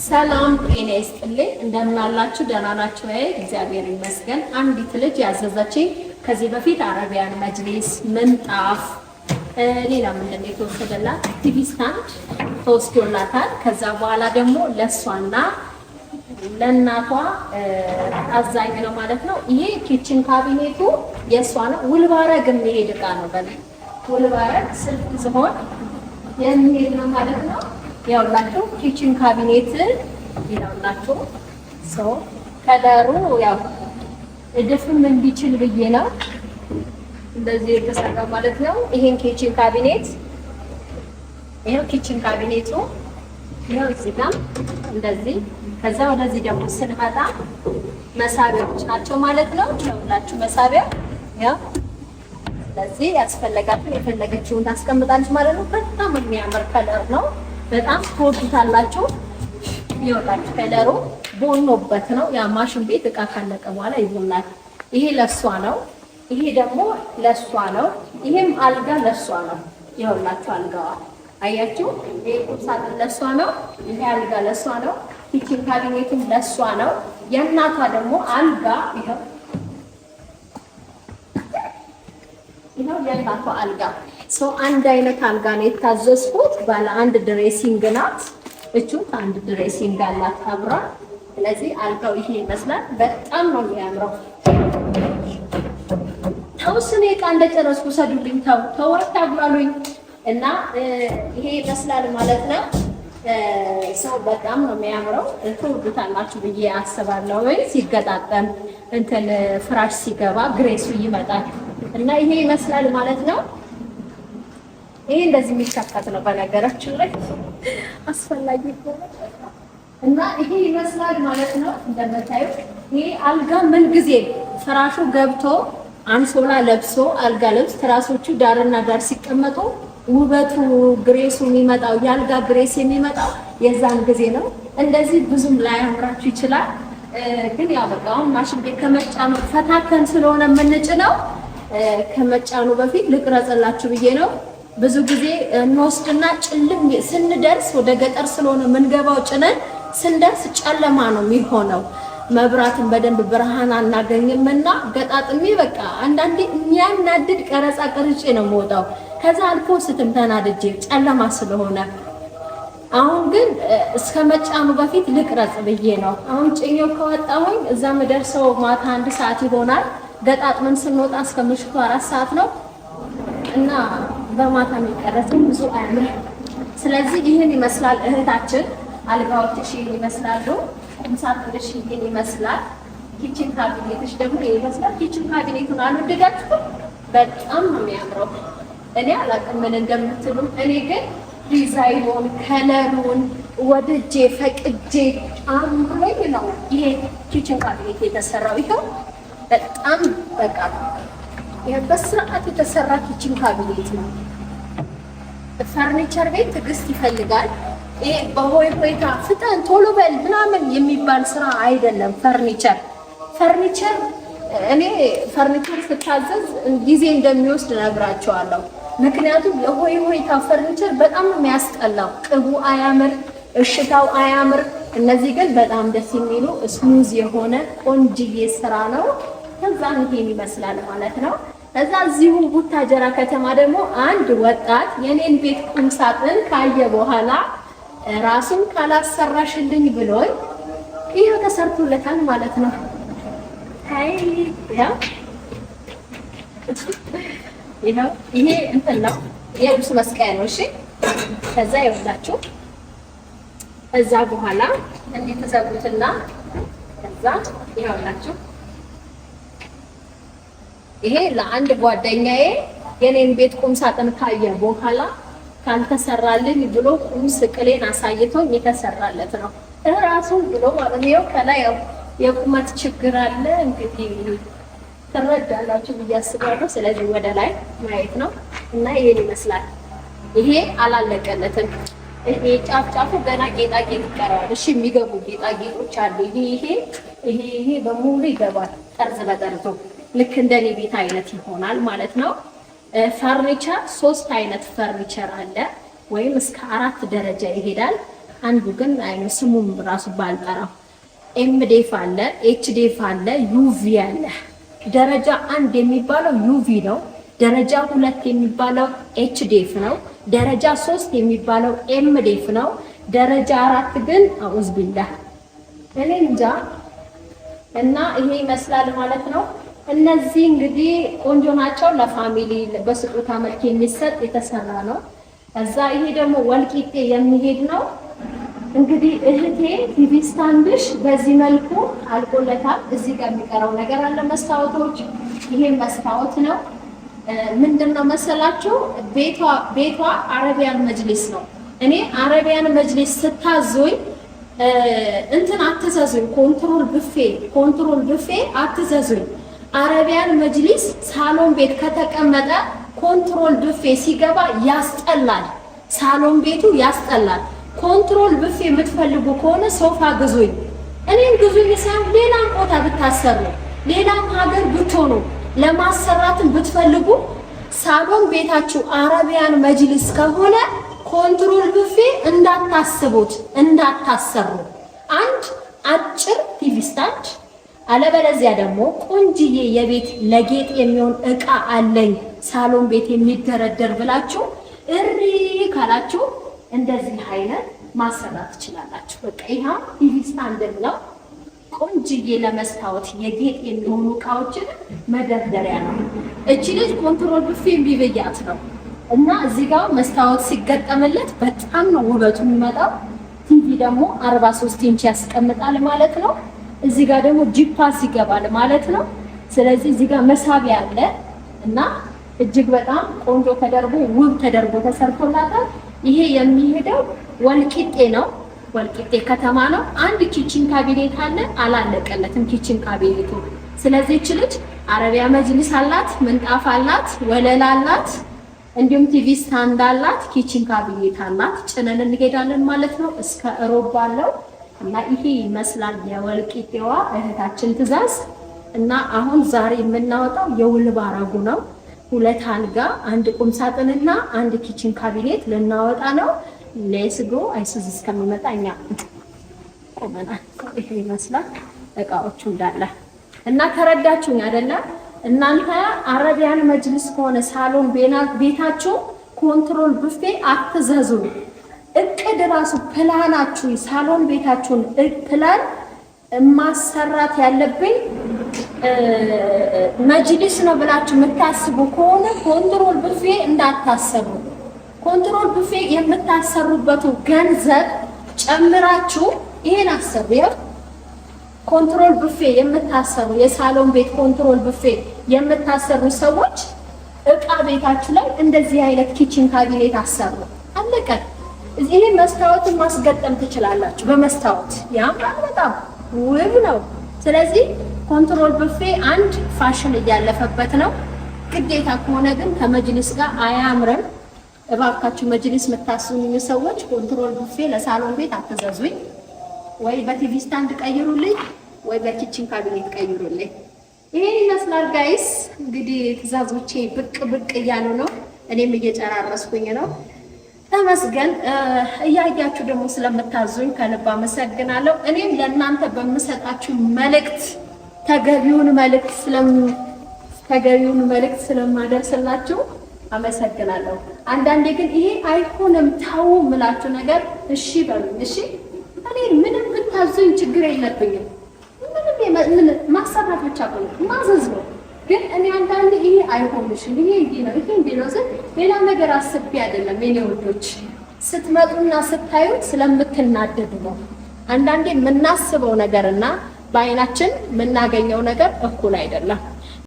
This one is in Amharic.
ሰላም ጤና ይስጥልኝ። እንደምን አላችሁ? ደህና ናችሁ ወይ? እግዚአብሔር ይመስገን። አንዲት ልጅ ያዘዘችኝ ከዚህ በፊት Arabian መጅሊስ፣ ምንጣፍ፣ ሌላ ምንድን ነው የተወሰደላት? TV stand ተወስዶላታል። ከዛ በኋላ ደግሞ ለእሷና ለእናቷ አዛኝ ነው ማለት ነው። ይሄ kitchen cabinet ኡ የእሷ ነው። ውልባረግ የሚሄድ እቃ ነው። በ ውልባረግ ስልክ ዝሆን የሚሄድ ነው ማለት ነው። ያውላችሁ kitchen cabinet ይላውላችሁ። So color ኡ ያው እድፍም እንዲችል ብዬ ነው እንደዚህ የተሰራው ማለት ነው። ይሄን kitchen cabinet፣ ይሄው kitchen cabinet ኡ ይሄው እዚህ ጋር እንደዚህ። ከዛ ወደዚህ ደግሞ ስንመጣ መሳቢያዎች ናቸው ማለት ነው። ይኸውላችሁ መሳቢያ ያው። ስለዚህ ያስፈለጋትን የፈለገችውን ታስቀምጣለች ማለት ነው። በጣም የሚያምር color ነው። በጣም ትወዱታላችሁ። ይኸውላችሁ color ኡ ቦኖበት ነው። ያ ማሽን ቤት እቃ ካለቀ በኋላ ይቦናል። ይሄ ለሷ ነው። ይሄ ደግሞ ለሷ ነው። ይሄም አልጋ ለሷ ነው። ይኸውላችሁ አልጋዋ አያችሁ። ይሄ ቁም ሳጥን ለሷ ነው። ይሄ አልጋ ለሷ ነው። Kitchen cabinet ኡም ለሷ ነው። የእናቷ ደግሞ አልጋ ይኸው፣ ይኸው የእናቷ አልጋ። So አንድ አይነት አልጋ ነው የታዘዝኩት። ባለ አንድ dressing ናት። እቹት አንድ dressing አላት አብራ። ስለዚህ አልጋው ይሄ ይመስላል። በጣም ነው የሚያምረው። ተው ስኔ ዕቃ እንደጨረስኩ ሰዱልኝ። ተው ተው አታጉላሉኝ። እና ይሄ ይመስላል ማለት ነው። So በጣም ነው የሚያምረው። ትወዱታላችሁ ብዬ አስባለሁ። ወይ ሲገጣጠም እንትን ፍራሽ ሲገባ ግሬሱ ይመጣል እና ይሄ ይመስላል ማለት ነው። ይሄ እንደዚህ የሚከፈት ነው በነገራችን ላይ አስፈላጊ ከሆነ። እና ይሄ ይመስላል ማለት ነው። እንደምታዩት ይሄ አልጋ ምን ጊዜ ፍራሹ ገብቶ አንሶላ ለብሶ አልጋ ልብስ ትራሶቹ ዳርና ዳር ሲቀመጡ ውበቱ ግሬሱ የሚመጣው፣ የአልጋ grace የሚመጣው የዛን ጊዜ ነው። እንደዚህ ብዙም ላያምራችሁ ይችላል። ግን ያው በቃ አሁን ማሽን ቤት ከመጫኑ ፈታተን ስለሆነ የምንጭነው ከመጫኑ በፊት ልቅረጽላችሁ ብዬ ነው። ብዙ ጊዜ እንወስድና ጭልም ስንደርስ፣ ወደ ገጠር ስለሆነ የምንገባው፣ ጭነን ስንደርስ ጨለማ ነው የሚሆነው። መብራትን በደንብ ብርሃን አናገኝም እና ገጣጥሜ በቃ አንዳንዴ የሚያናድድ ቀረጻ ቀርጬ ነው የምወጣው። ከዛ አልፎ ስትም ተናድጄ ጨለማ ስለሆነ። አሁን ግን እስከ መጫኑ በፊት ልቅረጽ ብዬ ነው። አሁን ጭኜው ከወጣሁኝ እዛ ምደርሰው ማታ 1 ሰዓት ይሆናል። ገጣጥመን ስንወጣ እስከ ምሽቱ 4 ሰዓት ነው እና በማታ የሚቀረጽም ብዙ አያምርም። ስለዚህ ይህን ይመስላል እህታችን። አልጋዎችሽ ይህን ይመስላሉ። ቁምሳጥንሽ ይህን ይመስላል። Kitchen cabinet ሽ ደግሞ ይህን ይመስላል። Kitchen cabinet ኡን አልወደዳችሁም? በጣም ነው የሚያምረው። እኔ አላውቅም ምን እንደምትሉ። እኔ ግን ዲዛይኑን color ኡን ወድጄ ፈቅጄ አምሮኝ ነው ይሄ kitchen cabinet የተሰራው። ይኸው በጣም በቃ ይሄ በስርዓት የተሰራ kitchen cabinet ነው። ፈርኒቸር ቤት ትዕግስት ይፈልጋል። ይሄ በሆይ ሆይታ ፍጠን ቶሎ በል ምናምን የሚባል ስራ አይደለም። ፈርኒቸር እኔ ፈርኒቸር ስታዘዝ ጊዜ እንደሚወስድ ነግራቸዋለሁ። ምክንያቱም የሆይ ሆይታ ፈርኒቸር በጣም ነው የሚያስጠላው። ቅቡ አያምር፣ እሽታው አያምር። እነዚህ ግን በጣም ደስ የሚሉ smooth የሆነ ቆንጅዬ ስራ ነው። ከዛ ይሄን ይመስላል ማለት ነው። ከዛ እዚሁ ቡታጀራ ከተማ ደግሞ አንድ ወጣት የኔን ቤት ቁም ሳጥን ካየ በኋላ ራሱን ካላሰራሽልኝ ብሎኝ ይኸው ተሰርቶለታል ማለት ነው። አይ ይኸው ይኸው ይሄ እንትን ነው፣ የልብስ መስቀያ ነው። እሺ ከዛ ይኸውላችሁ ከዛ በኋላ እንዲህ ተዘጉትና ከዛ ይኸውላችሁ ይሄ ለአንድ ጓደኛዬ የኔን ቤት ቁም ሳጥን ካየ በኋላ ካልተሰራልኝ ብሎ ቁም ስቅሌን አሳይቶኝ የተሰራለት ነው። እራሱ ብሎ ማለት ነው። ከላይ ያው የቁመት ችግር አለ፣ እንግዲህ ትረዳላችሁ ብዬ አስባለሁ። ስለዚህ ወደ ላይ ማየት ነው እና ይሄን ይመስላል። ይሄ አላለቀለትም። ይሄ ጫፍ ጫፉ ገና ጌጣጌጥ ይቀረዋል። እሺ የሚገቡ ጌጣጌጦች አሉ። ይሄ ይሄ ይሄ ይሄ በሙሉ ይገባል። ጠርዝ በጠርዙ ልክ እንደኔ ቤት አይነት ይሆናል ማለት ነው። ፈርኒቸር ሶስት አይነት ፈርኒቸር አለ፣ ወይም እስከ አራት ደረጃ ይሄዳል። አንዱ ግን አይ ስሙም ራሱ ባልጠራው MDF አለ፣ HDF አለ፣ UV አለ። ደረጃ አንድ የሚባለው UV ነው። ደረጃ ሁለት የሚባለው HDF ነው። ደረጃ ሶስት የሚባለው MDF ነው። ደረጃ አራት ግን አዑዝ ቢላህ እኔ እንጃ። እና ይሄ ይመስላል ማለት ነው። እነዚህ እንግዲህ ቆንጆ ናቸው። ለ family በስጦታ መልክ የሚሰጥ የተሰራ ነው። እዛ ይሄ ደግሞ ወልቂጤ የሚሄድ ነው። እንግዲህ እህቴ TV stand ሽ በዚህ መልኩ አልቆለታል። እዚህ ጋር የሚቀረው ነገር አለ፣ መስታወቶች። ይሄ መስታወት ነው። ምንድነው መሰላችሁ ቤቷ አረቢያን መጅሊስ ነው። እኔ አረቢያን መጅሊስ ስታዞኝ እንትን አትዘዙኝ፣ control ብፌ control ብፌ አትዘዙኝ። አረቢያን መጅሊስ ሳሎን ቤት ከተቀመጠ control ብፌ ሲገባ ያስጠላል። ሳሎን ቤቱ ያስጠላል። control ብፌ የምትፈልጉ ከሆነ ሶፋ ግዙኝ፣ እኔም ግዙኝ ሳይሆን ሌላም ቦታ ብታሰሩ ሌላም ሀገር ብትሆኑ ለማሰራትን ብትፈልጉ ሳሎን ቤታችሁ አረቢያን መጅሊስ ከሆነ control ብፌ እንዳታስቡት እንዳታሰሩ። አንድ አጭር TV stand፣ አለበለዚያ ደግሞ ቆንጅዬ የቤት ለጌጥ የሚሆን እቃ አለኝ ሳሎን ቤት የሚደረደር ብላችሁ እሪ ካላችሁ እንደዚህ አይነት ማሰራት ትችላላችሁ። በቃ ይሄ TV stand ነው። ቆንጅዬ ለመስታወት የጌጥ የሚሆኑ እቃዎችን መደርደሪያ ነው። እቺ ልጅ control ብፌ ቢበያት ነው እና እዚህ ጋር መስታወት ሲገጠምለት በጣም ነው ውበቱ የሚመጣው። ቲቪ ደግሞ 43 ኢንች ያስቀምጣል ማለት ነው። እዚህ ጋር ደግሞ ጂፓስ ይገባል ማለት ነው። ስለዚህ እዚህ ጋር መሳቢያ አለ እና እጅግ በጣም ቆንጆ ተደርጎ ውብ ተደርጎ ተሰርቶላታል። ይሄ የሚሄደው ወልቂጤ ነው። ወልቂጤ ከተማ ነው። አንድ kitchen cabinet አለ፣ አላለቀለትም kitchen cabinet ኡ። ስለዚህ እች ልጅ አረቢያ መጅሊስ አላት፣ ምንጣፍ አላት፣ ወለል አላት፣ እንዲሁም TV stand አላት፣ kitchen cabinet አላት። ጭነን እንሄዳለን ማለት ነው። እስከ እሮብ ባለው እና ይሄ ይመስላል የወልቂጤዋ እህታችን ትዕዛዝ። እና አሁን ዛሬ የምናወጣው የውልባረጉ ነው። ሁለት አልጋ፣ አንድ ቁም ሳጥንና አንድ kitchen cabinet ልናወጣ ነው። Let's go። አይሱዝ እስከሚመጣ እኛ ቆመናል። ይሄ ይመስላል እቃዎቹ እንዳለ እና ተረዳችሁኝ አይደለ? እናንተ አረቢያን መጅልስ ከሆነ ሳሎን ቤታችሁ control ብፌ አትዘዙ። እቅድ ራሱ ፕላናችሁ ሳሎን ቤታችሁን ፕላን ማሰራት ያለብኝ መጅሊስ ነው ብላችሁ የምታስቡ ከሆነ control ብፌ እንዳታሰሩ። control ብፌ የምታሰሩበት ገንዘብ ጨምራችሁ ይሄን አሰሩ። ይኸው control ብፌ የምታሰሩ የሳሎን ቤት control ብፌ የምታሰሩ ሰዎች እቃ ቤታችሁ ላይ እንደዚህ አይነት kitchen cabinet አሰሩ። አለቀ። ይሄ መስታወትን ማስገጠም ትችላላችሁ። በመስታወት ያምራል፣ በጣም ውብ ነው። ስለዚህ control ብፌ አንድ ፋሽን እያለፈበት ነው። ግዴታ ከሆነ ግን ከመጅሊስ ጋር አያምርም። እባካችሁ መጅሊስ የምታስኑኝ ሰዎች control ብፌ ለሳሎን ቤት አትዘዙኝ። ወይ በ TV stand ቀይሩልኝ፣ ወይ በ kitchen cabinet ቀይሩልኝ። ይሄን ይመስላል guys። እንግዲህ ትዕዛዞቼ ብቅ ብቅ እያሉ ነው። እኔም እየጨራረስኩኝ ነው። ተመስገን። እያያችሁ ደግሞ ስለምታዙኝ ከልብ አመሰግናለሁ። እኔም ለእናንተ በምሰጣችሁ መልእክት ተገቢውን መልእክት ስለማደርስላችሁ አመሰግናለሁ። አንዳንዴ ግን ይሄ አይሆንም ተው ምላችሁ ነገር እሺ በሉኝ። እሺ እኔ ምንም ብታዙኝ ችግር የለብኝም። ምንም ማሰራት ብቻ ነው ማዘዝ ነው። ግን እኔ አንዳንዴ ይሄ አይሆንሽም፣ ይሄ እንዲህ ነው፣ ይሄ እንዲህ ነው ስል ሌላ ነገር አስቤ አይደለም። የኔ ውዶች ስትመጡና ስታዩት ስለምትናደዱ ነው። አንዳንዴ የምናስበው ነገርና በአይናችን የምናገኘው ነገር እኩል አይደለም።